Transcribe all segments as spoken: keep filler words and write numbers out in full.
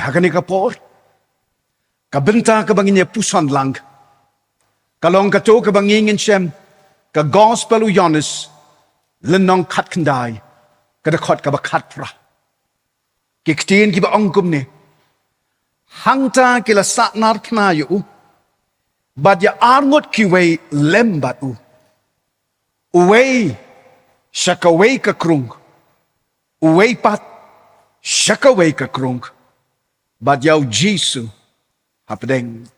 Ha kane ka por, ka bynta kaba ngin ïa puson lang ka long kato kaba ngi ngin shem ka Gospel u Ïoannis, lynnong khatkhyndai, ka dkhot kaba khatphra. Ki ktien kiba ong kumne: Hangta ki la sahnarphna ïa u bad ïa arngut kiwei lem bad u, uwei sha kawei ka krung, uwei pat sha kawei ka krung, bad ïa u Jisu hapdeng.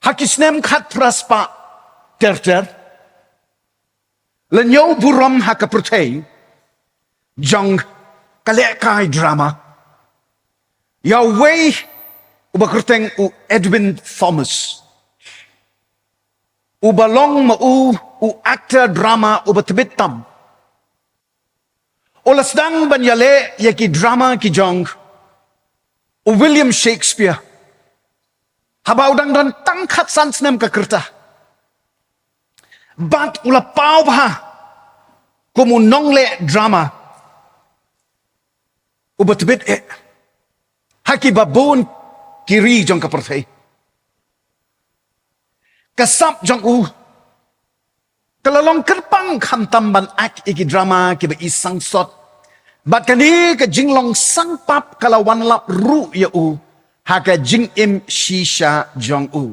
Ha ki snem khatphra spah ter ter, la ñiew burom ha ka pyrthei jong ka lehkai drama ïa uwei uba kyrteng u Edwin Thomas, uba long ma u u actor drama uba tbit tam. U la sdang ban ïaleh ïa ki drama ki jong u William Shakespeare haba u dang don tang khatsan snem ka rta. Bad u la paw bha kum u nongleh drama uba tbit eh ha kiba bun ki ri jong ka pyrthei. Ka sap jong u ka la long kyrpang khamtam ban act ïa ki drama kiba i sangsot. Bad kane ka jinglong sangpap ka la wanlap ruh ïa u ha ka jingim shisha jong u.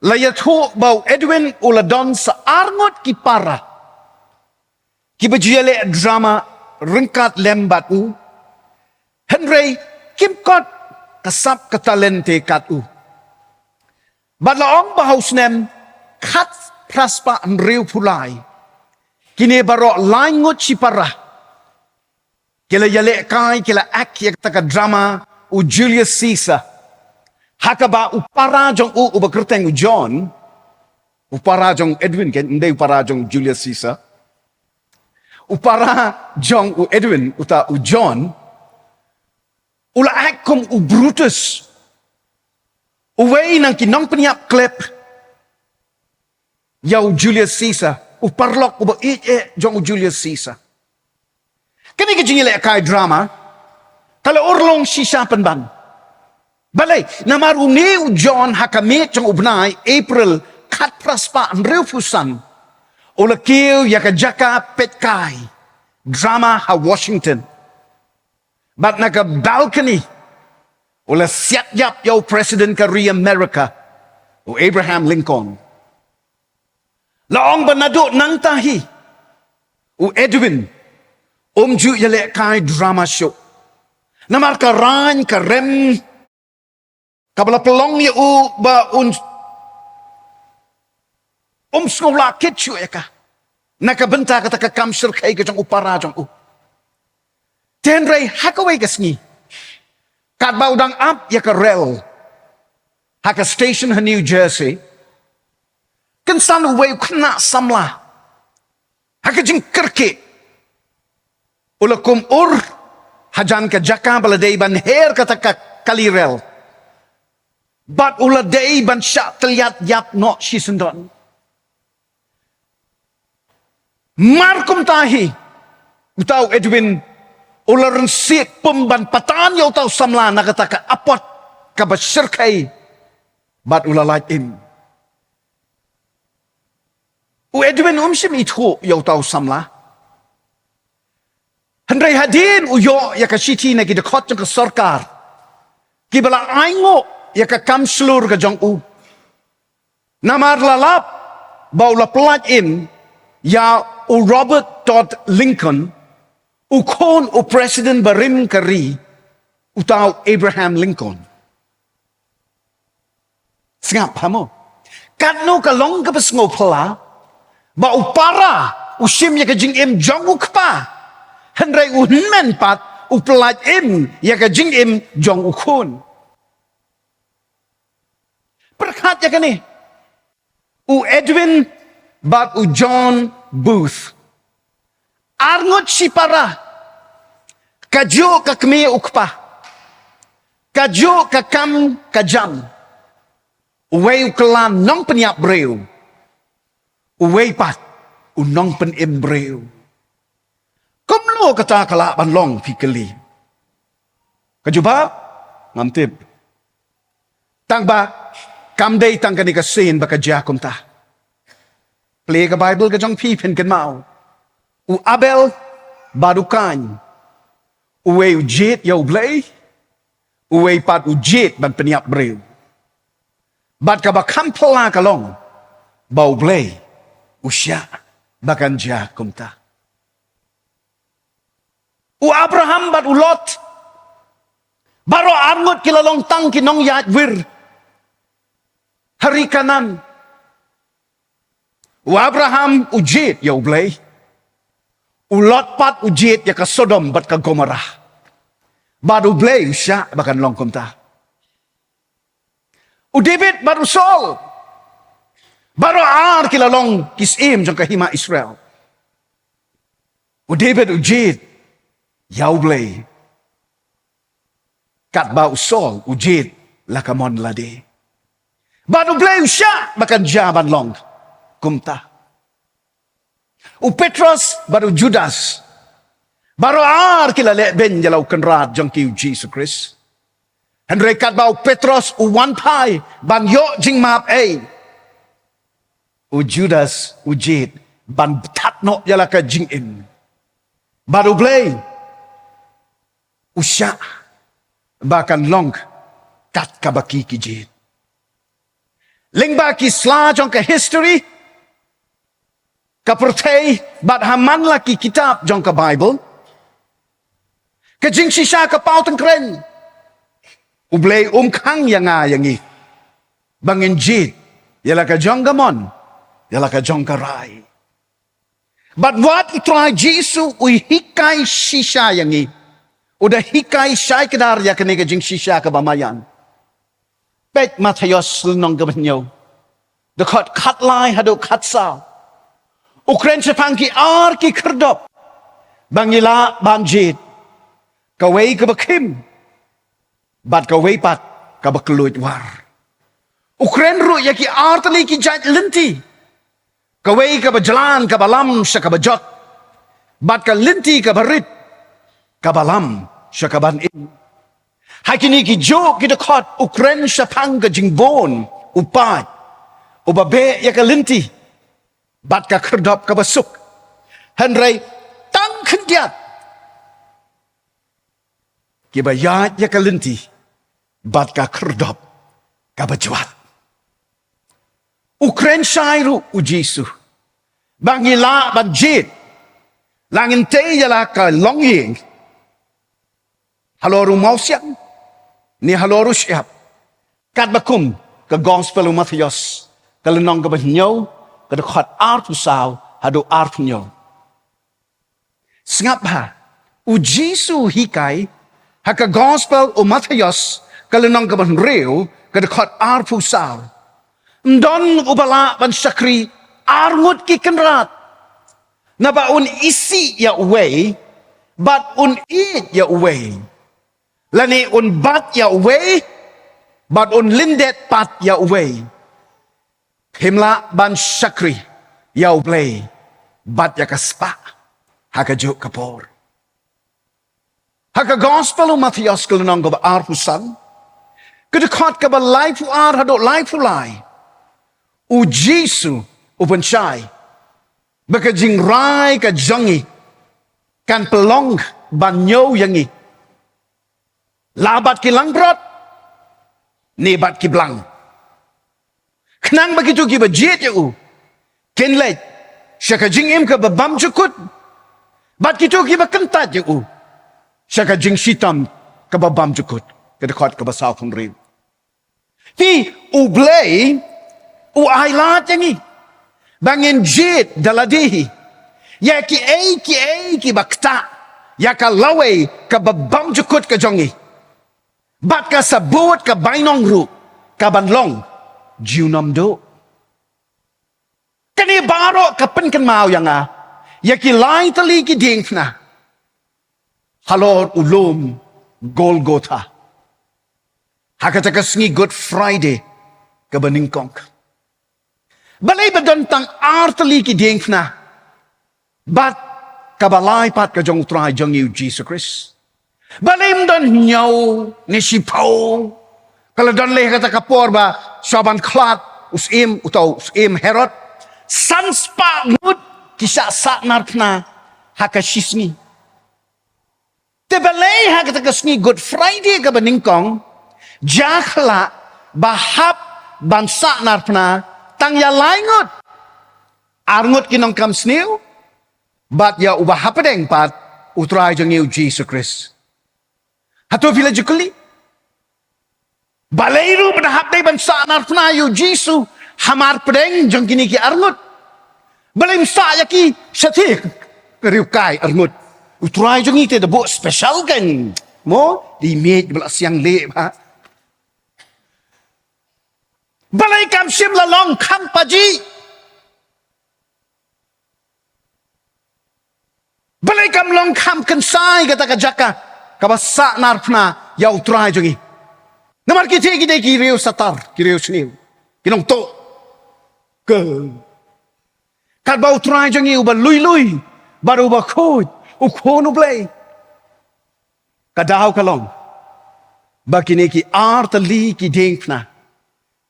La ïathuh ba u Edwin u la don sa arngut ki para kiba ju ïaleh drama ryngkat lem bad u, hynrei kim kot ka sap ka talent te kat u. Bad la ong ba ha u snem khatphra spah hynriewphew lai, kine baroh lai ngut shi para ki la ïalehkai, ki la act ïa kata ka drama u Julius Caesar, ha kaba u para jong u uba kyrteng u John, u para jong u Edwin, kan, ym dei u para jong u Julius Caesar. U para jong u Edwin, uta u John, u la act kum u Brutus, uwei na ki nongpynïap klep ïa u Julius Caesar, u paralok uba ïeit eh jong u Julius Caesar. Kane ka jingïalehkai drama ka la urlong shisha pynban. Balei? Namar une u John ha ka miet jong u bnai April khatphra spah hynriewphew san, u la kiew ïa ka jaka peitkai drama ha Washington. Bad na ka balcony u la siat ïap ïa u President ka ri America, u Abraham Lincoln. La ong ba naduh nangta hi u Edwin um ju ïalehkai drama shuh. Namar ka raiñ ka rem kaba la pynlong ïa u ba un um sngewlah kit shuh ïa ka na ka bynta kata ka kam shyrkhei ka jong u para jong u. Te hynrei ha kawei ka sngi, katba u dang ap ïa ka rel ha ka station ha New Jersey, kynsan uwei u khynnah samla ha ka jingkyrkieh u la kum ur hajan ka jaka ba la dei ban her kata ka kali rel, bad u la dei ban shah tylliat ïap noh shisyndon. Mar kumta hi, uta u Edwin u la rynsied pum ban patan ïa uta u samla na kata ka apot kaba shyrkhei, bad u la lait im. U Edwin um shym ithuh ïa uta u samla, hynrei hadien u ïoh ïa ka shithi na ki dkhot jong ka sorkar kiba la ainguh ïa ka kam shlur ka jong u. Namar la lap ba u la pyllait im ïa u Robert Todd Lincoln, u khun u president barim ka ri, uta u Abraham Lincoln. Sngap ha mo. Katno ka long kaba sngewphylla ba u para u shim ïa ka jingim jong u kpa, hynrei u hynmen pat u pyllait im ïa ka jingim jong u khun. Pyrkhat ïa kane, u Edwin bad u John Booth, arngut shipara, kajuh ka kmie u kpa, kajuh ka kam ka jam. Uwei u kylla nongpynïap briew, uwei pat u nongpynim briew. Kumno kata ka lah ban long, phi kylli? Ka jubab, ngam tip. Tang ba kam dei tang kane ka sien ba ka jia kumta. Plie ka Baibl ka jong phi, phin kynmaw. U Abel bad u Kain, uwei u jied ïa U Blei, uwei pat u jied ban pynïap briew. Bad kaba kham phylla ka long ba U Blei u shah ba kan jia kumta. U Abraham bad u Lot, baroh arngut ki la long tang ki nongïaid wir ha ri Kanaan. U Abraham u jied ïa U Blei. U Lot pat u jied ïa ka Sodom bad ka Gomorrah. Bad U Blei u shah ba kan long kumta. U David bad u Saul, baroh ar ki la long ki syiem jong ka hima Israel. U David u jied ïa U Blei, katba u Saul u jied la ka mon lade. Bad U Blei u shah ba kan jia ban long kumta. U Petros bad u Judas, baroh ar ki la leh beiñ ïa la u Kynrad jong ki, U Jisu Khrist. Hynrei katba u Petros u wan phai ban ïoh jingmap ei, u Judas u jied ban thad noh ïa la ka jingim. Bad U Blei u shah ba kan long kat kaba ki ki jied. Lyngba ki sla jong ka history, ka pyrthei bad ha man la ki kitab jong ka Baibl, ka jingshisha ka paw tyngkrein, U Blei um khang ïa nga ïa ngi ba ngin jied ïa la ka jong ka mon, ïa la ka jong ka rai. Bad wat U Trai Jisu u hikai shisha ïa ngi, u da hikai shai kdar ïa kane ka jingshisha kaba maïan. Peit Mathaios lynnong kaba hynñiew, dkhot khatlai haduh khatsaw. U kren shaphang ki ar ki khyrdop ba ngi lah ban jied, kawei kaba khim bad kawei pat kaba kylluid war. U kren ruh ïa ki ar tylli ki jait lynti, kawei kaba jlan kaba lam sha kaba jot, bad ka lynti kaba rit kaba lam sha ka ban im. Ha kine ki juh ki dkhot u kren shaphang ka jingbun u paid uba beh ïa ka lynti bad ka khyrdop kaba suk. Hynrei tang khyndiat kiba ïaid ïa ka lynti bad ka khyrdop kaba jwat. U kren shai ruh U Jisu ba ngi lah ban jied, la ngin tei ïa la ka longïing halor u mawsiang ne halor u shyiap, katba kum ka Gospel u Mathaios ka lynnong kaba hynñiew, ka dkhot arphew saw haduh arphew hynñiew. Sngap bha, U Jisu u hikai ha ka Gospel u Mathaios ka lynnong kaba hynriew, ka dkhot arphew saw. Ym don uba lah ban shakri ar ngut ki kynrad, naba un isih ïa uwei bad un ïeit ïa uwei, lane un bat ïa uwei bad un lyndet pat ïa uwei. Phim lah ban shakri ïa U Blei bad ïa ka spah ha kajuh ka por. Ha ka Gospel u Mathaios ka lynnong kaba arphew san, ka dkhot kaba laiphew ar haduh laiphew lai, U Jisu u pynshai ba ka jingrai ka jong ngi kan pynlong ban ñiew ïa ngi la bad ki langbrot ne bad ki blang, khnang ba kito kiba jied ïa u kin leit sha ka jingim kaba bymjukut, bad kito kiba kyntait ïa u sha ka jingshitom kaba bymjukut. Ka dkhot kaba sawphew hynriew. Te U Blei u ai lad ïa ngi ba ngin jied da lade hi ïa kiei kiei kiba ktah ïa ka lawei kaba bymjukut ka jong ngi, bad ka sabut ka bainong ruh ka ban long junom duh. Kane baroh ka pynkynmaw ïa nga ïa ki lai tylli ki diengphna halor u lum Golgotha ha kata ka sngi Good Friday kaba nyngkong. Balei ba don tang ar tylli ki diengphna bad kaba lai pat ka jong U Trai jong ngi U Jisu Khrist? Balei ym don hynñiew ne shiphew? Ka la don leh kata ka por ba shuwa ban khlad u syiem, uta u syiem Herod. San spah ngut ki shah sahnarphna ha ka shi sngi. Te balei ha kata ka sngi Good Friday kaba nyngkong, jia khlad ba hap ban sahnarphna tang ïa lai ngut? Ar ngut ki nongkam sniew, bad ïa uba hapdeng pat, u Trai jong ngi u Jisu Khrist. Hato phi la ju kylli? Balei ruh ba da hap dei ban sahnarphna ïa u Jisu hamar pdeng jong kine ki ar ngut? Balei ym sah ïa ki shathie ka riewkai ar ngut? U Trai jong ngi te da buh special kein. Mo, dei miej ba la siang leh bha. Balei kam shym la long kham pajih? Balei kam long kham kynsai kata ka jaka kaba sahnarphna ïa u Trai jong ngi? Namar kite ki dei ki riew satar, ki riew sniew, ki nongtuh. Ke, katba u Trai jong ngi uba lui lui bad uba khuid, u Khun u Blei. Ka daw ka long ba kine ki ar tylli ki diengphna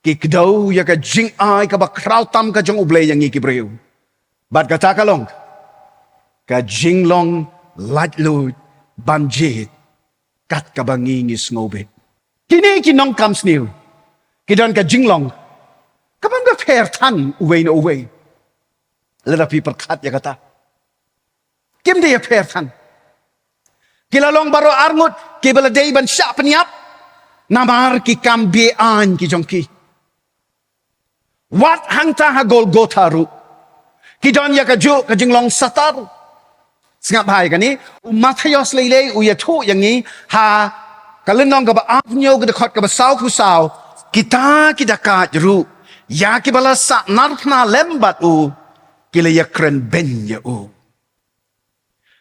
ki kdew ïa ka jingai kaba khraw tam ka jong u Blei ïa ngi ki briew. Bad kata ka long ka jinglong laitluid ban jied kat kaba ngi ngi sngewbit. Kine ki nongkam sniew ki don ka jinglong kaba ym da pher than uwei na uwei. Lada phi pyrkhat ïa kata, kim dei ïa pher than. Ki la long baroh ar ngut kiba la dei ban shah pynïap namar ki kam be-aiñ ki jong ki. Wat hangta ha Golgotha ruh ki don ïa kajuh ka jinglong satar. Sngap bha ïa kane, u Mathaios lei lei u ïathuh ïa ngi ha ka lynnong kaba arphew hynñiew, ka dkhot kaba sawphew saw, kita ki dakaid ruh ïa kiba la sahnarphna lem bad u ki la ïakren beiñ ïa u.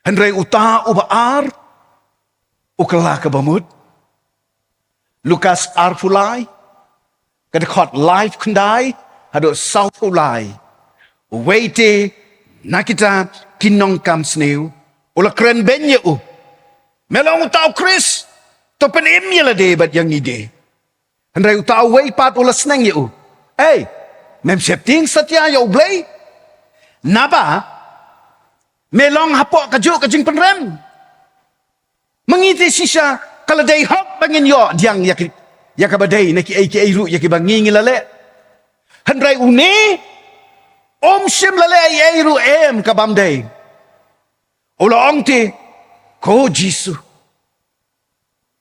Hynrei uta uba ar u kylla kaba mut. Lukas arphew lai, ka dkhot laiphew khyndai haduh sawphew lai. Uwei te na kita ki nongkam sniew u la kren beiñ ïa u, me long uta u Khrist, to pynim ïa lade bad ïa ngi de. Hynrei uta uwei pat u la sneng ïa u, ei, mem sheptieng satia ïa u Blei? Naba me long hapoh kajuh ka jingpynrem. Ma ngi te shisha ka la dei hok ba ngin ïoh pdiang ïa ki, ïa kaba dei na kiei kiei ruh ïa kiba ngi ngi la leh. Hynrei une um shym la leh ei ei ruh em ka bym dei. U la ong te, ko Jisu,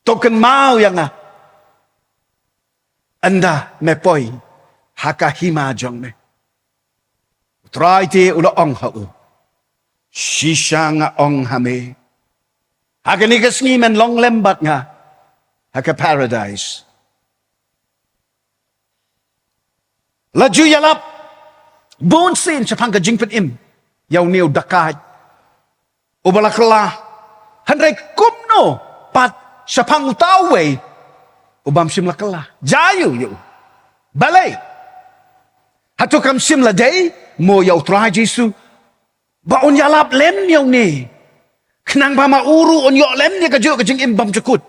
to kynmaw ïa nga ynda me poi ha ka hima jong me. U Trai te u la ong ha u, shisha nga ong ha me, ha kane ka sngi men long lem bad nga ha ka paradise. La ju ïalap bun sien shaphang ka jingpynim ïa une u dakaid uba la kylla. Hynrei kumno pat shaphang uta uwei u bym shym la kylla? Jia ïa u, ïa u. Balei? Hato kam shym la dei mo ïa u Trai Jisu ba un ïalap lem ïa une, khnang ba ma u ruh un ïoh lem ïa kajuh ka jingim bymjukut?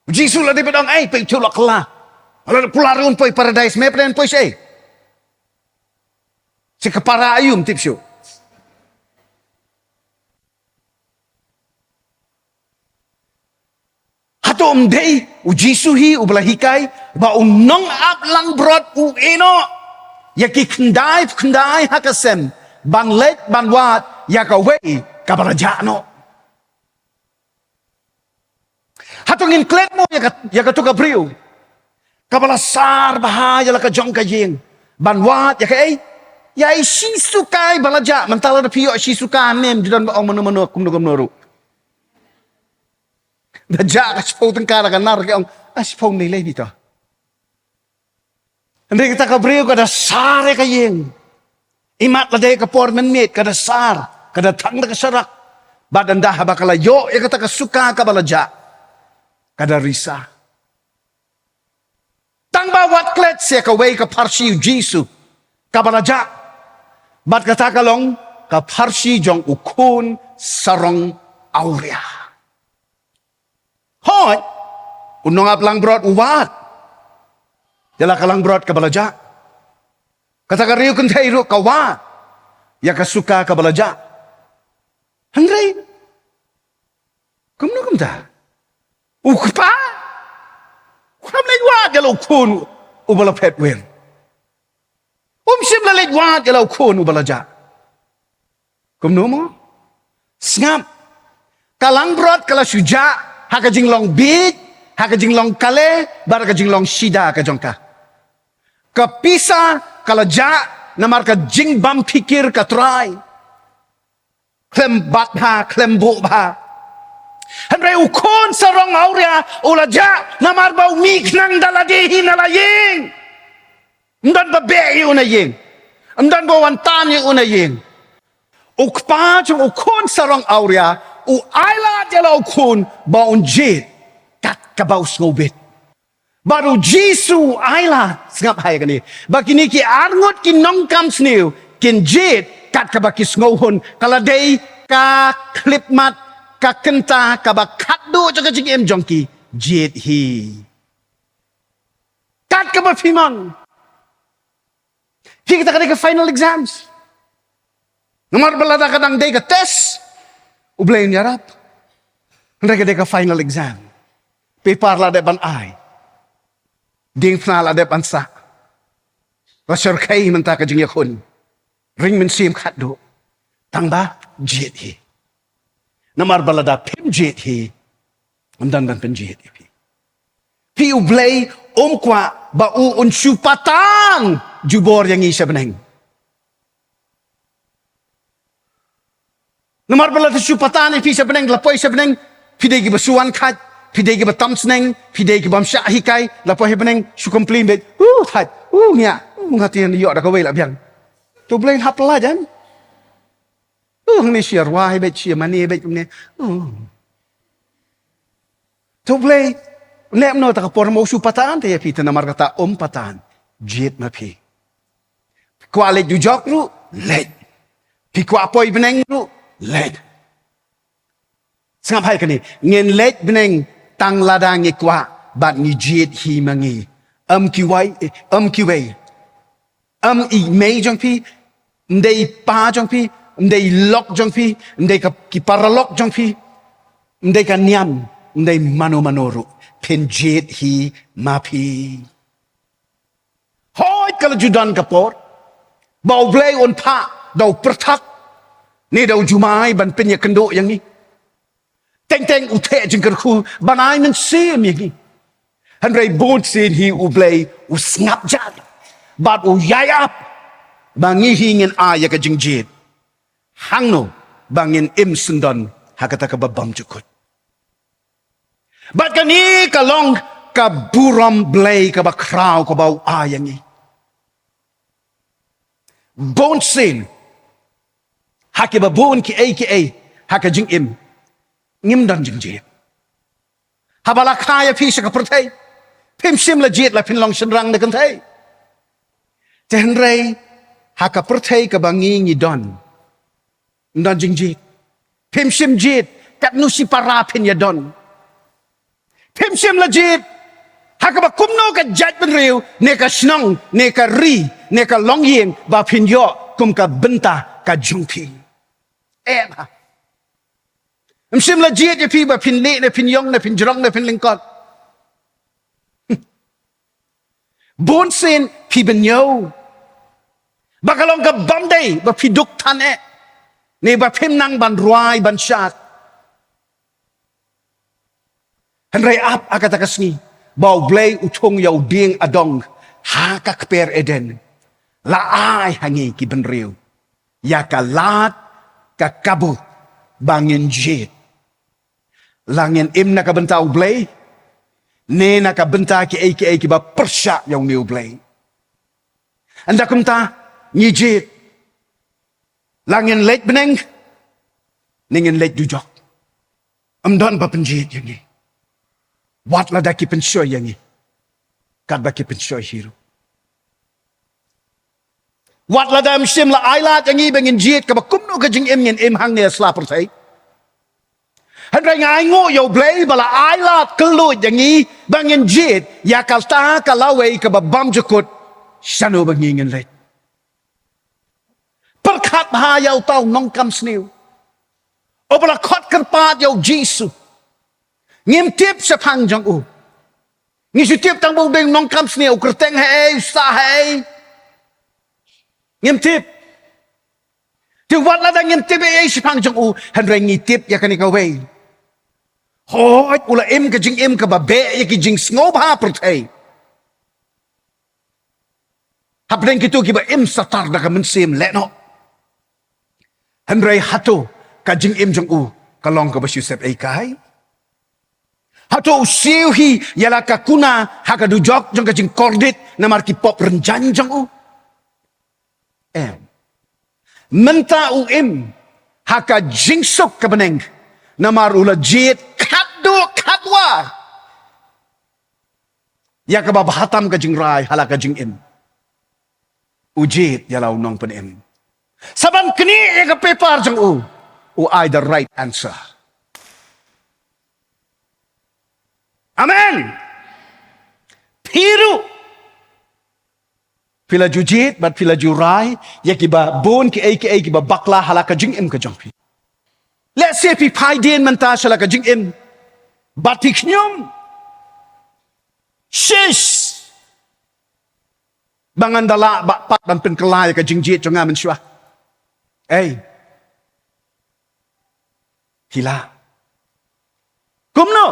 U Jisu la dei ban ong, ei, peit, u la kylla. La pula ruh un poi paradise, me pdeng poi shaei? Sha ka para aïu, ym tip shuh. Hato ym dei u Jisu hi uba la hikai ba u nongap langbrot u ïehnoh ïa ki khyndai khyndai ha ka sem ban leit ban wad ïa kawei kaba la jah noh? Hato ngin klet mo ïa ka, ïa kato ka briew kaba la sar bha ïa la ka jong ka ïing ban wad ïa kaei? Ïa i shi sukai ba la jah. Mynta lada phi ïoh shi sukai, ym ju don ba ong mano mano kumno kumno ruh. Da jah ka shiphew tyngka da ka nar, ka ong, a, shiphew ngi lei lei beit. Hynrei kata ka briew ka da sar ïa ka ïing. Imat lada ka por mynmiet ka da sar, ka da thang da ka sharak. Bad ynda haba ka la ïoh ïa kata ka suka kaba la jah, ka da risa. Tang ba wat klet sa ïa kawei ka pharshi u Jisu kaba la jah. Bad kata ka long ka pharshi jong u khun sarong awria. U nongap langbrot u wad ïa la ka langbrot kaba la jah. Kata ka riew kynthei ruh ka wad ïa ka suka kaba la jah. Hynrei kumno kumta, u kpa um leit wad ïa la u khun uba la phet weng. Um shym la leit wad ïa la u khun uba la jah. Kumno mo? Sngap. Ka langbrot ka la shu jah ha ka jinglong bieit, ha ka jinglong kale bad ha ka jinglong shida ka jong ka. Ka pisa ka la jah namar ka jingbymphikir ka trai. Khlem bat bha, khlem buh bha. Hynrei u khun sarong awria u la jah namar ba u mih khnang da lade hi na la ïing. Ym don ba beh ïa u na ïing. Ym don ba wan tan ïa u na ïing. U kpa jong u khun sarong awria u ailad ïa la u khun ba un jied kat kaba u sngewbit. Bad u Jisu u ailad, sngap ha ïa kane, ba kine ki arngut ki nongkam sniew kin jied kat kaba ki sngewhun. Ka la dei ka khyllipmat, ka kynta kaba khatduh jong ka jingim jong ki, jied hi kat kaba phi mon. Phi, kata ka dei ka final exams. Namar ba lada ka dang dei ka test, U Blei un ïarap. Hynrei ka dei ka final exam. Paper la dep ban ai. Diengphna la dep ban sah. La shyrkhei mynta ka jingïakhun. Ring mynsiem khatduh. Tang ba jied hi. Namar ba lada phim jied hi, ym don ban pynjied ïa phi. Phi, U Blei um kwah ba u un shu patan jubor ïa ngi sha bneng. Namar ba lada shu patan ïa phi sha bneng, la poi sha bneng, phi dei kiba shu wan khait, phi dei kiba tam sneng, phi dei kibym shah hikai, la poi ha bneng shu complain beit, uh, thait, uh, ngiah, uh, nga te ïoh da kawei la biang. To, U Blei un hap la jan. Uh, hangne shu ïarwai beit, shu ïamane beit kumne. Uh. To, U Blei, leh kumno ta ka por mo u shu patan te ïa phi? Te namar kata um patan. Jied ma phi. Kwah leit dujok ruh leit. Phi kwah poi bneng ruh leit. Sngap ha ïa kane, ngin leit bneng tang lada ngi kwah bad ngi jied hi ma ngi. Ym kiwei, ym kiwei. Ym i mei jong phi, ym dei i pa jong phi, ym dei i lok jong phi, ym dei ka, ki paralok jong phi, ym dei ka niam, ym dei mano mano ruh. Phin jied hi ma phi. Hooid, ka la ju don ka por ba U Blei un phah da u pyrthak ne da u jumai ban pynïakynduh ïa ngi. Teng teng u theh jingkyrkhu ban ai mynsiem ïa ngi. Hynrei bun sien hi U Blei u sngap jan bad u ïai ap ba ngi hi ngin ai ïa ka jingjied. Hangno ba ngin im syndon ha kata kaba bymjukut? Bad kane ka long ka burom Blei kaba khraw kaba u ai ïa ngi. Bun sien ha kiba bun kiei kiei ha ka jingim ngim don jingjied. Haba la kha ïa phi sha ka pyrthei, phim shym la jied la phin long shynrang ne kynthei. Te hynrei ha ka pyrthei kaba ngi ngi don, ym don jingjied. Phim shym jied katno shipara phin ïadon. Phim shym la jied ha kaba kumno ka jaitbynriew ne ka shnong ne ka ri ne ka longïing ba phin ïoh kum ka bynta ka jong phi. Eh, ba ym shym la jied ïa phi ba phin lieh ne phin ïong ne phin jrong ne phin lyngkot. Bun sien phi bynñiew ba ka long ka bym dei ba phi duk than eh ne ba phim nang ban rwai ban shad. Hynrei ap ha kata ka sngi ba U Blei u thung ïa u dieng adong ha ka kper Eden, la ai ha ngi ki bynriew ïa ka lad ka kabu ba ngin jied. La ngin im na ka bynta U Blei ne na ka bynta kiei kiei kiba pyrshah ïa une U Blei? Ynda kumta ngi jied. La ngin leit bneng ne ngin leit dujok, ym don ba pynjied ïa ngi. Wat lada ki pynshoi ïa ngi katba ki pynshoi hi ruh. Wat lada ym shym la ai lad ïa ngi ba ngin jied kaba kumno ka jingim ngin im hangne ha sla pyrthei. Hynrei nga ainguh ïa U Blei ba la ai lad kylluid ïa ngi ba ngin jied ïa kata ka lawei kaba bymjukut shano ba ngi ngin leit. Pyrkhat bha ïa uta u nongkam sniew uba la khot kyrpad ïa U Jisu. Ngim tip shaphang jong u. Ngi shu tip tang ba u dei u nongkam sniew, u kyrteng haei, u sah haei. Ngim tip. Te wat lada ngim tip ei ei shaphang jong u, hynrei ngi tip ïa kane kawei. Hooid, u la im ka jingim kaba beh ïa ki jingsngewbha pyrthei. Hapdeng kito kiba im satar da ka mynsiem lehnoh. Hynrei hato ka jingim jong u ka long kaba shu sep ei kai? Hato u siew hi ïa la ka kuna ha ka dujok jong ka jingkordit namar ki pop rynjang jong u? Em. Mynta u im ha ka jingsuk ka bneng namar u la jied khatduh khatwai ïa kaba bha tam ka jingrai ha la ka jingim. U jied ïa la u nongpynim. Sa ban knieh ïa ka paper jong u, u ai the right answer. Amen. Phi ruh phi la ju jied bad phi la ju rai ïa kiba bun kiei kiei kiba bakla ha la ka jingim ka jong phi. Lehse phi phai dien mynta sha la ka jingim bad phi khñium. Shish. Ba ngan da lah ba pat ban pynkylla ïa ka jingjied jong nga mynshuwa. Ei. Phi lah. Kumno?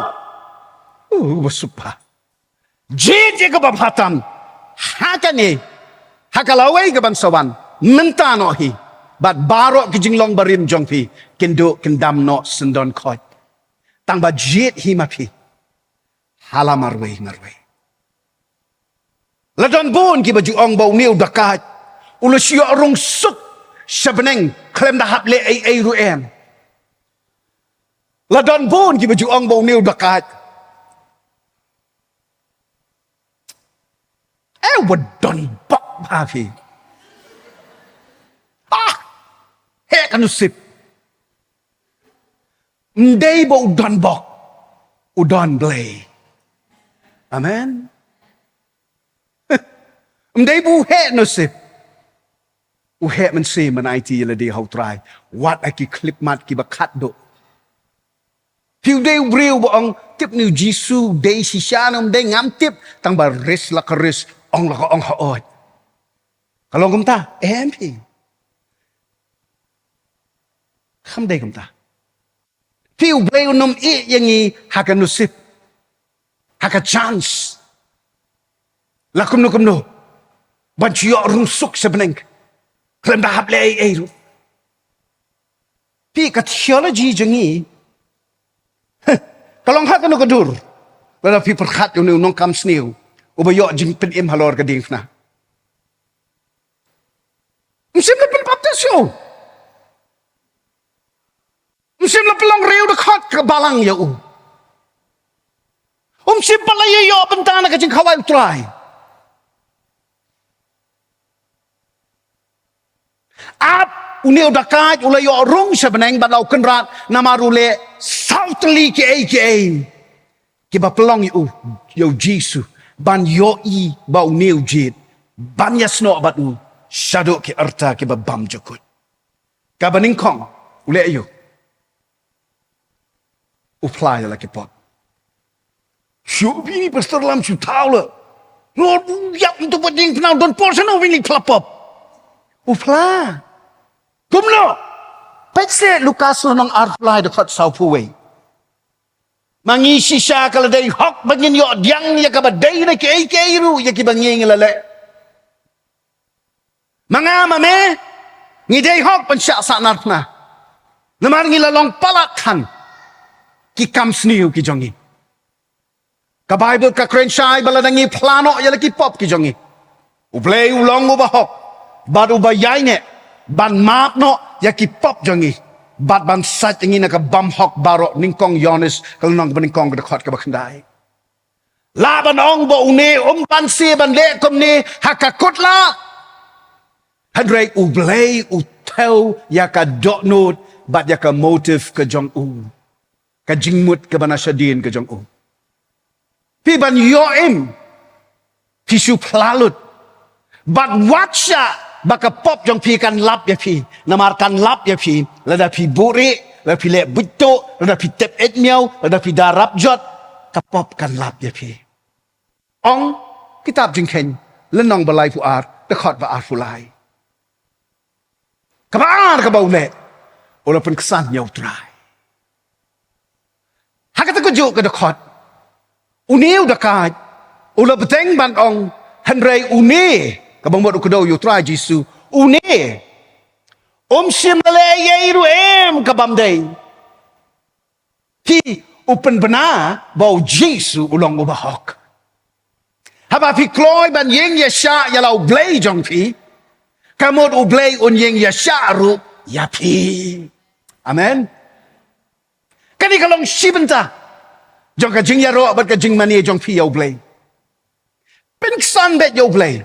Uh, ba suk bha. Jied ïa kaba bha tam ha kane, ha ka lawei kaban sa wan mynta noh hi. Bad baroh ki jinglong barim jong phi kin duh kin dam noh syndon khoit. Tang ba jied hi ma phi ha la marwei marwei. La don bun kiba ju ong ba une u dakait u la shu ïoh rung suk sha bneng khlem da hap leh ei ei ruh em. La don bun kiba ju ong ba une u dakait. Eh, u ba don bok bha phi. Ah, heh ka nusip. Ym dei ba u don bok, u don Blei. Amen. Ym dei ba u heh nusip, u heh mynsiem ban aiti ïa lade ha u Trai. Wat ha ki khyllipmat kiba khatduh. Phi u dei u briew ba ong tip ne u Jisu u dei shisha ne ym dei, ngam tip, tang ba risk la ka risk, ong la ka ong haoid. Ka long kumta? Em phi. Kam dei kumta. Phi, U Blei un ym ïeh ïa ngi ha ka nusip, ha ka chance, la kumno kumno, ban shu ïoh rung suk sha bneng khlem da hap leh ei ei ruh. Phi, ka theology jong ngi, heh, ka long ha kano ka dur? Lada phi pyrkhat ïa une u nongkam sniew uba ïoh jingpynim halor ka diengphna. Ym shym la pynbaptis ïa u. Ym shym la pynlong riew dkhot ka balang ïa u. Ym shym pat la ïoh bynta na ka jingkhawai U Trai. Ap, une u dakait u la ïoh rung sha bneng bad la u kynrad namar u leh saw tylli kiei kiei kiba pynlong ïa u, ïa u Jisu, ban ïohi ba une u jied ban ïasnoh bad u shaduh ki rta kiba bymjukut. Kaba nyngkong u leh aïu? U phla ïa la ki pop. Shu bini pastor lam shu thaw la. Lord, u ïap ntu pat diengphna, don por shano bini phla pop? U phla. Kumno? Peit seh Lukas lynnong arphew lai dkhot sawphew wei. Ma ngi shisha ka la dei hok ba ngin ïoh pdiang ïa kaba dei na kiei kiei ruh ïa kiba ngi ngi la leh. Ma nga ma me ngi dei hok ban shah sahnarphna. Namar ngi la long palat than ki kam sniew ki jong ngi. Ka Baibl ka kren shai ba lada ngi phla noh ïa la ki pop ki jong ngi, U Blei u long uba hok bad uba ïaineh ban map noh ïa ki pop jong ngi bad ban sait ïa ngi na ka bymhok baroh. Nyngkong Ïoannis ka lynnong kaba nyngkong ka dkhot kaba khyndai. Lah ban ong ba une um banse ban leh kumne ha ka kut lad. Hynrei U Blei u thew ïa ka dohnud bad ïa ka motive ka jong u. ka jingmut kaba na shadien ka jong u. Phi ban ïoh im, phi shu phla lut. Bad wat shah ba ka pop jong phi kan lap ïa phi. Namar kan lap ïa phi, lada phi buhrieh, lada phi leh buit tuh, lada phi tep eit miaw, lada phi da rap jot, ka pop kan lap ïa phi. Ong kitab Jingkheiñ, lynnong ba laiphew ar, dkhot ba arphew lai. Kaba ar kaba u leh, u la pynksan ïa u Trai. Ha kata ka juh ka dkhot, une u dakaid u la bteng ban ong, hynrei une, kaba mut u kdew ïa u Trai Jisu, une um shym la leh ei ei ruh em ka bym dei. Phi, u pynbna ba u Jisu u long uba hok. Haba phi kloi ban ïeng ïashah ïa la u Blei jong phi, ka mut u Blei un ïeng ïashah ruh ïa phi. Amen. Kane ka long shi bynta jong ka jingïaroh bad ka jingmane jong phi ïa u Blei. Pynksan beit ïa u Blei.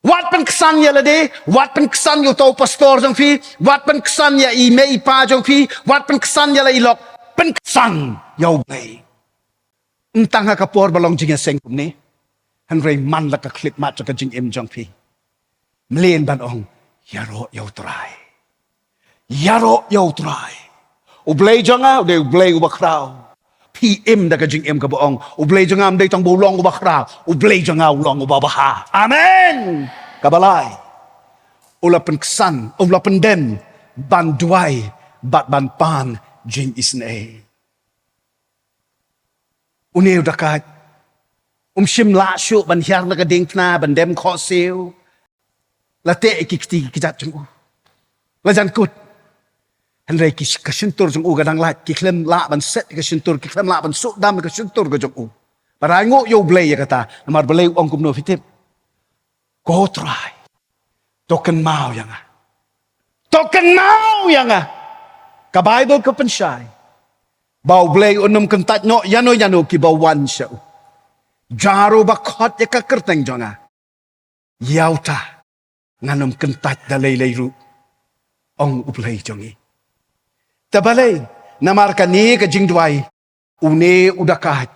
Wat pynksan ïa lade, wat pynksan ïa uto u pastor jong phi, wat pynksan ïa i mei i pa jong phi, wat pynksan ïa la i lok, pynksan ïa u Blei. Ym tang ha ka por ba long jingïaseng kumne, hynrei man la ka khyllipmat jong ka jingim jong phi. Mlien ban ong, ïaroh ïa u Trai. Ïaroh ïa u Trai. U Blei jong nga u dei u Blei uba khraw. Phi im da ka jingim kaba ong, u Blei jong nga um dei tang ba u long uba khraw, u Blei jong nga u long uba bha. Amen. Kaba lai, u la pynksan, u la pyndem ban duwai bad ban pan jingisynei. Une u dakaid um shym lah shuh ban hiar na ka diengphna ban dem khohsiew. La teh ïa ki kti ki kjat jong u. La jan kut. Hynrei ki, ka shyntur jong u ka dang lait, ki khlem lah ban set ïa ka shyntur, ki khlem lah ban suhdam ïa ka shyntur ka jong u. Bad ainguh ïa u Blei ïa kata, namar Blei u ong kumno phi tip? Ko Trai, to kynmaw ïa nga. To kynmaw ïa nga. Ka Baibl ka pynshai ba u Blei un ym kyntait noh ïano ïano kiba wan sha u. Ïa ruh ba khot ïa ka kyrteng jong nga, ïa uta ngan ym kyntait da lei lei ruh, ong u Blei jong ngi. Te balei? Namar kane ka jingduwai une u dakaid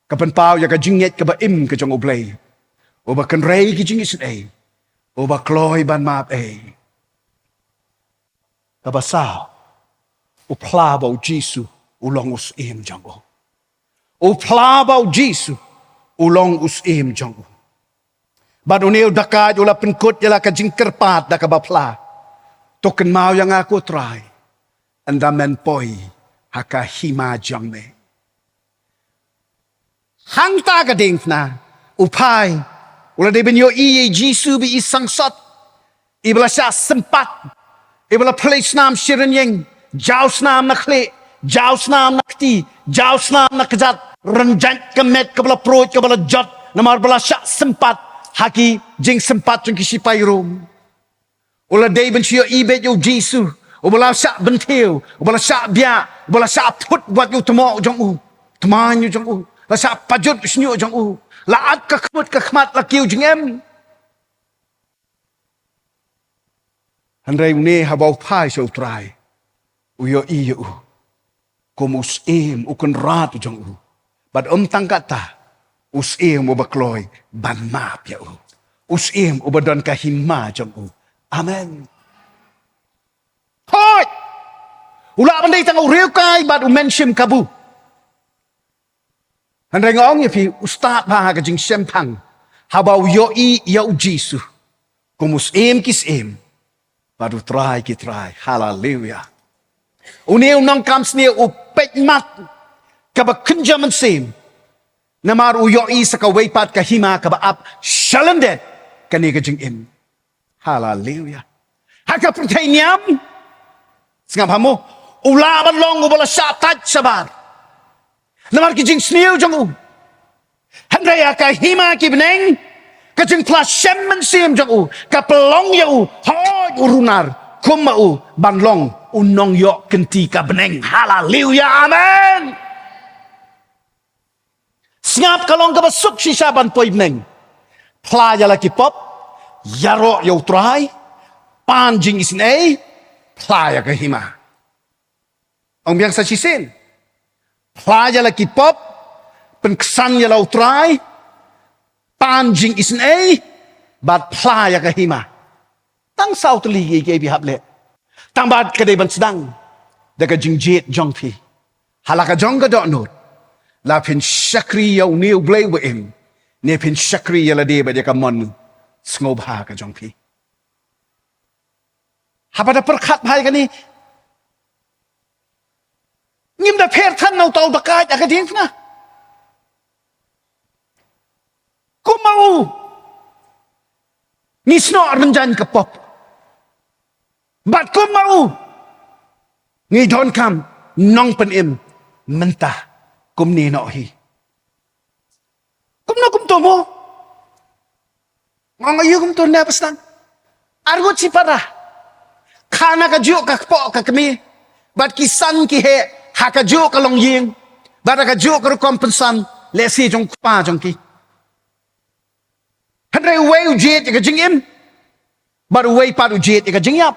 ka pynpaw ïa ka jingngeit kaba im ka jong u Blei, uba kynrei ki jingisynei, uba kloi ban map ei. Kaba saw, u phla ba u Jisu u long u syiem jong u. U phla ba u Jisu u long u syiem jong u. Bad une u dakaid u la pynkut ïa la ka jingkyrpad da kaba phla, to kynmaw ïa nga ko Trai, ynda men poi ha ka hima jong me. Hangta ka diengphna, u phai, u la dei ban ïohi ïa i Jisu ba i sangsot, iba la shah sympat, iba la plie snam shi rynïeng, jaw snam na khlieh, jaw snam na kti, jaw snam na kjat, rynjait ka met kaba la pruid kaba la jot, namar ba la shah sympat ha ki jingsympat jong ki shipai Rom. U la dei ban shu ïohi beit ïa u Jisu uba la shah bynthiew, uba la shah biah, uba la shah phut wat ïa u tmoh jong u, tmaiñ jong u, la shah pajut u shñiuh jong u, la at ka khmut ka khmat la kiew jingem. Hynrei une haba u phai sha u Trai, u ïohi ïa u kum u syiem u kynrad jong u. Bad ym tang kata, u syiem uba kloi ban map ïa u, u syiem uba don ka hima jong u. Amen. Hooid, u lah ban dei tang u riewkai bad u mynsiem kabu. Hynrei nga ong ïa phi, u stad bha ha ka jingshemphang haba u ïohi ïa u Jisu kum u Syiem ki syiem bad u Trai ki trai. Haleluia. Une u nongkam sniew u peit mat kaba kynja mynsiem, namar u ïohi sa kawei pat ka hima kaba ap sha lyndet kane ka jingim. Haleluia. Ha ka pyrthei niam, sngap ha mo, u lah ban long uba la shah tait shabar namar ki jingsniew jong u. Hynrei ha ka hima ki bneng, ka jingphla shem mynsiem jong u ka pynlong ïa u, hooid, u runar kum ma u ban long u nongïoh kynti ka bneng. Haleluia, amen. Sngap, ka long kaba suk shisha ban poi bneng. Phla ïa la ki pop, ïaroh ïa u Trai, pan jingisynei, phla ïa ka hima. Ong biang sa shisien. Phla ïa la ki pop, pynksan ïa la U Trai, pan jingisynei, bad phla ïa ka hima. Tang saw tylli ki, ki, phi hap leh. Tang bad ka dei ban sdang da ka jingjied jong phi. Ha la ka jong ka dohnud, la phin shakri ïa une U Blei uba im, ne phin shakri ïa lade bad ïa ka mon sngewbha ka jong phi. Haba da pyrkhat bha ïa kane, ngim da pher than na uta u dakaid ha ka diengphna. Kumba u, ngi snoh rynjang ka pop. Bad kumba u, ngi donkam nongpynim mynta kumne noh hi. Kumno kumto mo? Nga ong aïu kumto ne, Pastor? Arngut shipara. Kha na kajuh ka kpoh ka kmie. Bad ki san ki heh ha kajuh ka longïing. Bad ha kajuh ka rukom pynsan, lehse jong u kpa jong ki. Hynrei uwei u jied ïa ka jingim, bad uwei pat u jied ïa ka jingïap.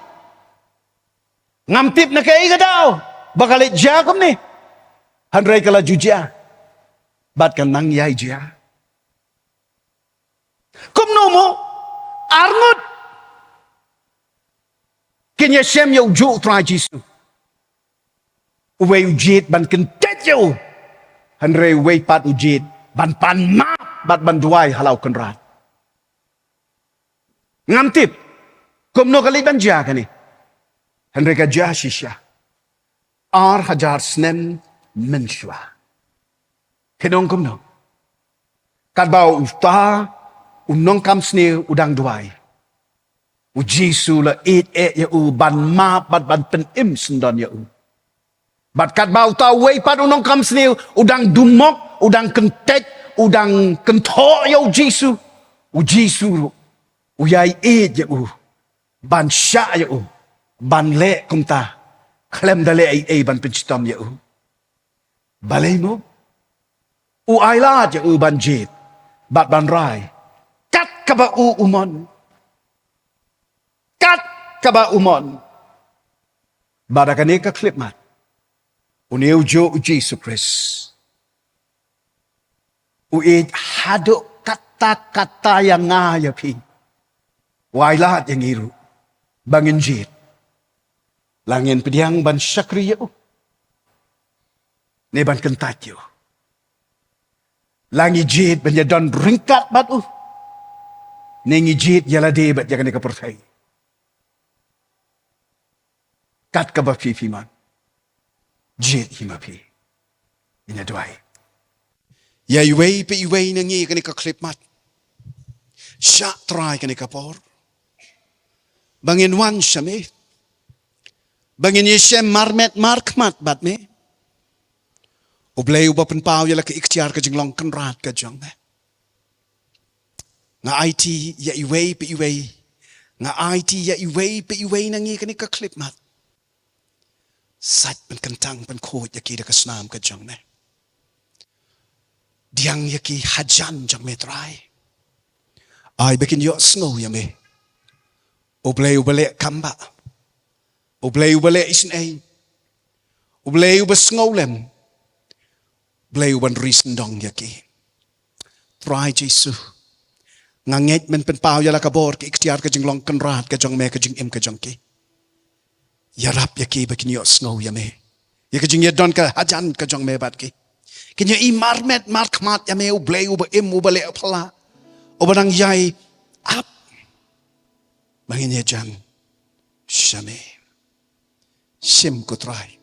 Ngam tip na kaei ka daw ba ka leit jia kumne. Hynrei ka la ju jia. Bad ka nang ïai jia. Kumno mo, arngut kin ïashem ïa ujuh U Trai Jisu. Uwei u jied ban kyntait ïa u, hynrei uwei pat u jied ban pan map bad ban duwai ha la u Kynrad. Ngam tip kumno ka leit ban jia kane, hynrei ka jia shisha. Ar hajar snem mynshuwa. Phin ong kumno? Katba uta u nongkam sniew u dang duwai, U Jisu la ïeit eh ïa u ban map bad ban pynim syndon ïa u. Bad katba uta uwei pat u nongkam sniew u dang dumok, u dang kyntait, u dang kynthoh ïa U Jisu, U Jisu ruh u ïai ïeit ïa u, ban shah ïa u ban leh kumta, khlem da leh ei ei ban pynshitom ïa u. Balei mo? U ailad ïa u ban jied bad ban rai kat kaba u u mon. Kat kaba u mon. Bad ha kane ka khyllipmat, une ujuh U Jisu Khrist u ïeit haduh katta katta ïa nga ïa phi. U ailad ïa ngi ruh ba ngin jied. La ngin pdiang ban shakri ïa u, ne ban kyntait ïa u? La ngi jied ban ïadon ryngkat bad u, ne ngi jied ïa lade bad ïa kane ka pyrthei? Kat kaba phi phi mon, jied hi ma phi. Ngin ïa duwai. Ïa iwei pa iwei na ngi kane ka khyllipmat, shah Trai kane ka por ba ngin wan sha me, ba ngin ïashem marmet markhmat bad me. U Blei uba pynpaw ïa la ka iktiar ka jinglong kynrad ka jong me. Nga aiti ïa iwei pa iwei, nga aiti ïa iwei pa iwei na ngi kane ka khyllipmat. Sait ban kyntang ban khuid ïa ki da ka snam ka jong me. Pdiang ïa ki hajan jong me Trai. Ai ba kin ïohsngew ïa me. U Blei uba leh kambah, U Blei uba leh isynei, U Blei uba sngewlem, Blei uban ri syndong ïa ki. Trai Jisu, nga ngeit men pynpaw ïa la ka bor, ka iktiar, ka jinglong kynrad ka jong me, ka jingim ka jong ki. Ïarap ïa ki ba kin ïohsngew ïa me, ïa ka jingïadon ka hajan ka jong me bad ki. Kin ïohi marmet markhmat ïa me, U Blei uba im, uba leh phylla, uba nang ïai ap ba ngin ïajan sha me. Shim ko Trai.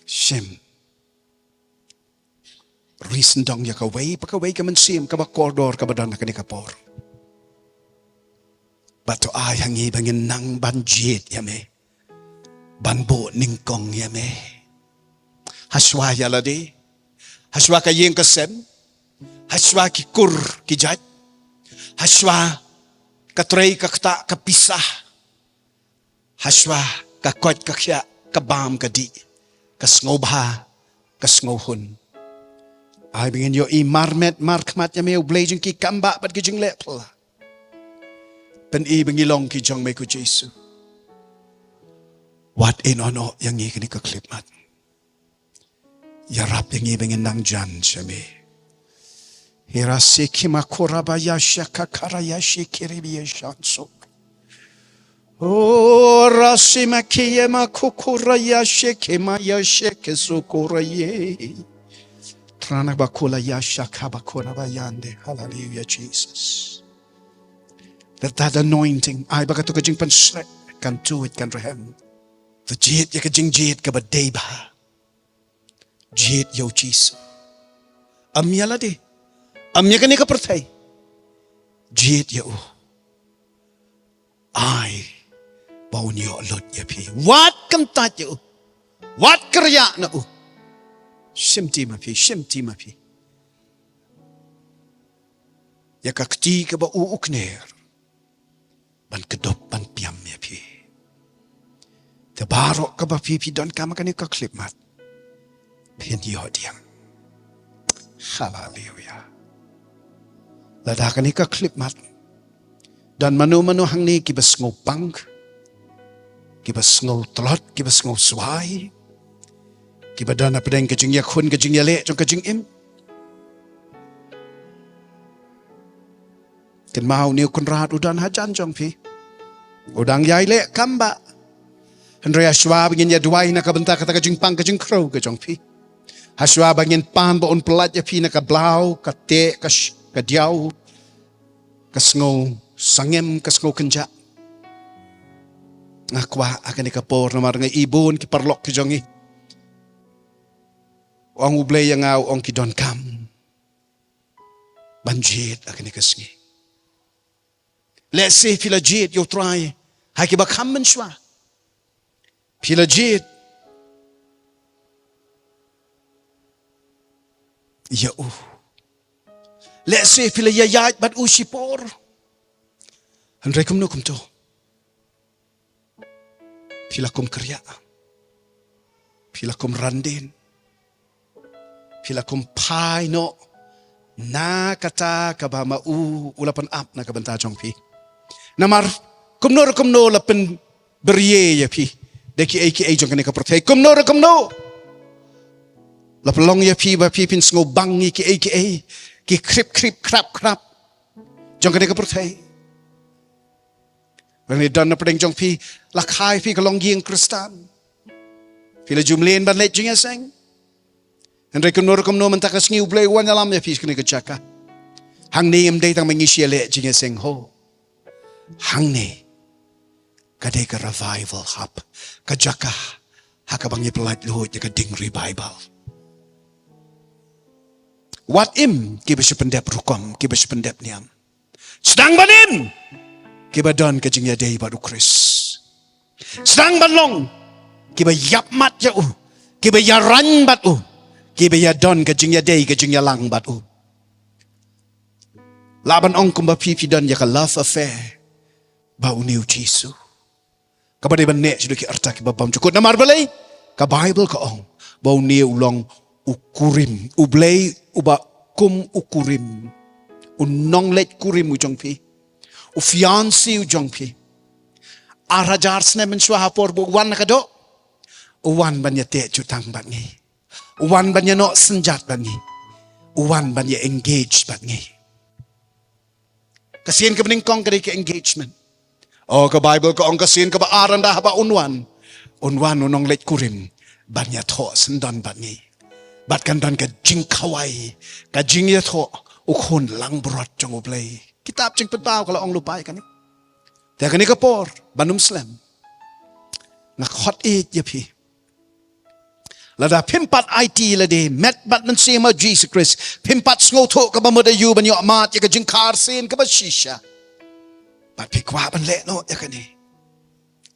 Shim. Ri syndong ïa kawei pa kawei ka mynsiem kaba kordor kaba don ha kane ka por. Bad to ai ha ngi ba ngin nang ban jied ïa me, ban buh nyngkong ïa me. Hashwa ïa lade, hashwa ka ïing ka sem, hashwa ki kur ki jait, hashwa ka trei ka ktah ka pisa, hashwa ka koit ka khiah, ka bam ka dih, ka sngewbha, ka sngewhun. Ai ba ngin ïohi marmet markhmat ïa me, U Blei jong ki kambah bad ki jingleh phylla. Pyni ba ngi long ki jong me ko Jisu. Wat ïehnoh ïa ngi kane ka khyllipmat. Ïarap ïa ngi ba ngin nang jan sha me. Hira se kima kora ba ya shaka kara ya shikiri bi ya shanso. O rasima kiyema kukura ya shekema ya sheke sukura ye. Trana bakula ya shaka bakura ba yande. Hallelujah, Jesus. That, that anointing. Ai ba kato ka jingpynshlur kan tuid kan rhem. To jied ïa ka jingjied kaba dei ba. Jied ïa u Jisu. Ym ïa lade. Ym ïa kane ka pyrthei. Jied ïa u. Ai ba un ïoh lut ïa phi. Wat kyntait ïa u. Wat kyrïah na u. Shimti ma phi, shimti ma phi. Ïa ka kti kaba u u kner. Ban kdup ban piam ïa phi. Te baroh kaba phi phi donkam ha kane ka khyllipmat. Phin ïoh diang. Haleluya. Lada kane ka khyllipmat. Don mano mano hangne kiba sngew pang. Kiba sngew tlot, kiba sngew swai. Kiba don hapdeng ka jingïakhun, ka jingïaleh jong ka jingim. Kynmaw une u Kynrad u don hajan jong phi. U dang ïai leh kam ba. Hynrei hashwa ba ngin ïa duwai na ka bynta kata ka jingpang ka jingkhrew ka jong phi. Hashwa ba ngin pan ba un pyllait ïa phi na ka blaw, ka teh, ka sh-, ka diaw, ka sngew sangem, ka sngew kynjah. Nga kwah ha kane ka por namar nga i bun ki paralok ki jong ngi. Ong U Blei ïa nga, ong ki donkam ban jied ha kane ka sngi. Lehse phi la jied ïa U Trai ha kiba kham mynshuwa. Phi la jied ïa u. Lehse phi la ïaid bad u shipor. Hynrei kumno kumto. Phi la kum kyrïah. Phi la kum randin. Phi la kum phai noh na kata kaba ma u u la pynap na ka bynta jong phi. Namar kumno re kumno la pynbriew ïa phi da kiei kiei jong kane ka pyrthei. Kumno re kumno la pynlong ïa phi ba phi phin sngew bang ïa kiei kiei, ki khrip khrip khrap khrap jong kane ka pyrthei. Lane don na pdeng jong phi, la kha ïa phi ka longïing Khristan. Phi la ju mlien ban leit jingïaseng. Hynrei kumno re kumno mynta ka sngi U Blei u wan ïalam ïa phi kane ka jaka. Hangne ym dei tang ma ngi shu ïaleh jingïaseng ho. Hangne ka dei ka revival hub. Ka jaka ha kaba ngi pyllait luid ïa ka ding revival. Wat im kiba shu pyndep rukom, kiba shu pyndep niam. Sdang ban im kiba don ka jingïadei bad U Khrist. Sdang ban long kiba ïapmat ïa u, kiba ïaraiñ bad u, kiba ïadon ka jingïadei ka jingïalang bad u. Lah ban ong kumba phi phi don ïa ka love affair bad une U Jisu. Kaba dei ban neh sha ki rta kiba bymjukut. Namar balei? Ka Baibl ka ong ba une u long u kurim, U Blei uba kum u kurim, u nongleit kurim u jong phi, u fiancé u jong phi. Ar hajar snem mynshuwa ha por ba u wan na ka doh, u wan ban ïateh jutang bad ngi, u wan ban ïanoh synjat bad ngi, u wan ban ïa engage bad ngi. Ka sien kaba nyngkong ka dei ka engagement. O, ka Baibl ka ong ka sien kaba ar, ynda haba un wan, un wan u nongleit kurim ban ïathoh syndon bad ngi. Bad kan don ka jingkhawai, ka jingïathoh, u khun langbrot jong U Blei. Kitab Jingpynpaw ka la ong lypa ïa kane. Te kane ka por ban ym slem, nga khot ïa phi. Lada phim pat aiti lade met bad Mynsiem U Jisu Khrist, phim pat sngewthuh kaba mut aïu ban ïoh mad ïa ka jingkhar sien kaba shisha. Bad phi kwah ban leh noh ïa kane.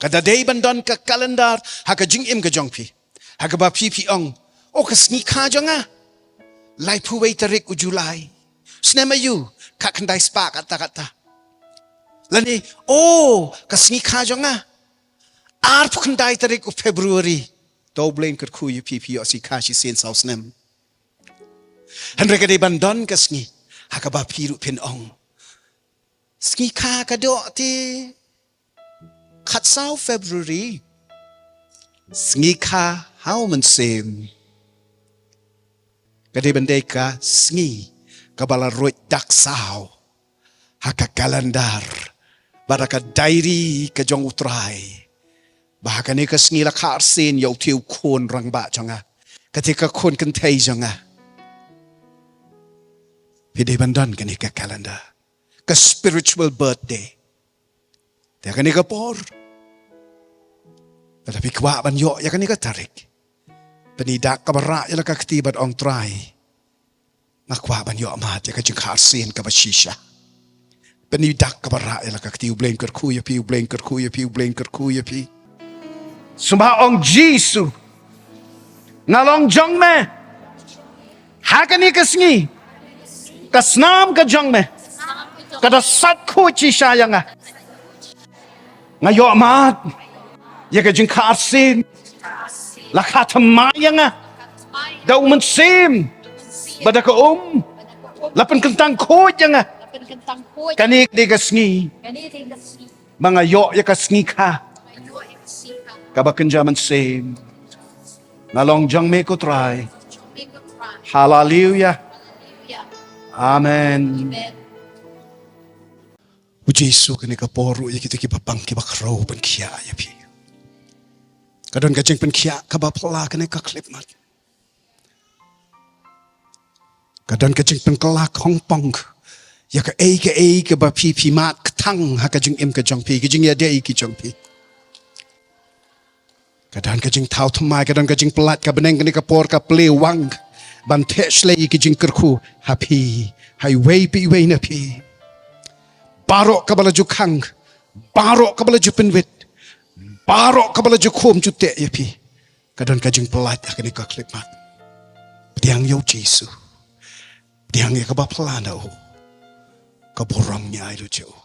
Ka da dei ban don ka calendar ha ka jingim ka jong phi, ha kaba phi phi ong, o, ka sngi kha jong nga laiphew wei tarik u July. Snem aïu? Khatkhyndai spah katta katta. Lane, o, ka sngi kha jong nga arphew khyndai tarik u February. To U Blei un kyrkhu ïa phi, phi ïoh sngi kha shisien saw snem. Hynrei ka dei ban don ka sngi ha kaba phi ruh phin ong, sngi kha ka doh te khatsaw February. Sngi kha ha u mynsiem ka dei ban dei ka sngi kaba la ruh dak saw ha ka kalendar bad ha ka diary ka jong U Trai, ba ha kane ka sngi la kha arsien ïa u te u khun rangbah jong nga, kata ka khun kynthei jong nga. Phi dei ban don kane ka kalendar, ka spiritual birthday. Te ha kane ka por, lada phi kwah ban ïoh ïa kane ka tarik, pyni dak kaba rah ïa la ka kti bad ong, Trai, nga kwah ban ïoh mad ïa ka jingkha arsien kaba shisha. Pyni dak kaba rah ïa la ka kti. U Blei un kyrkhu ïa phi, U Blei un kyrkhu ïa phi, U Blei un kyrkhu ïa phi. Sngewbha ong, Jisu, nga long jong me. Ha kane ka sngi, ka snam ka jong me ka da sat khuid shisha ïa nga. Nga ïoh mad ïa ka jingkha arsien. La kha thymmai ïa nga da u mynsiem bad da ka um. La pynkyntang khuid ïa nga. Kane ka dei ka sngi ba nga ïoh ïa ka sngi kha kaba kynja mynsiem. Nga long jong me ko Trai. Haleluya. Amen. U Jisu, kane ka por ruh ïa kita kiba pang kiba khraw pynkhiah ïa phi. Ka don ka jingpynkhiah kaba phylla kane ka khyllipmat. Ka don ka jingpynkylla khongpong ïa kaei kaei kaba phi, phi mad kthang ha ka jingim ka jong phi, ka jingïadei ka jong phi. Ka don ka jingthaw thymmai, ka don ka jingpyllait, ka bneng kane ka por ka plie wang ban theh shlei ïa ki jingkyrkhu ha phi, ha iwei pa iwei na phi. Baroh kaba la ju khang, baroh kaba la ju pynwit, baroh kaba la ju khum ju teh ïa phi, ka don ka jingpyllait ha kane ka khyllipmat. Pdiang ïa U Jisu. Pdiang ïa kaba phylla na u. Ka burom ngi ai lut ïa u.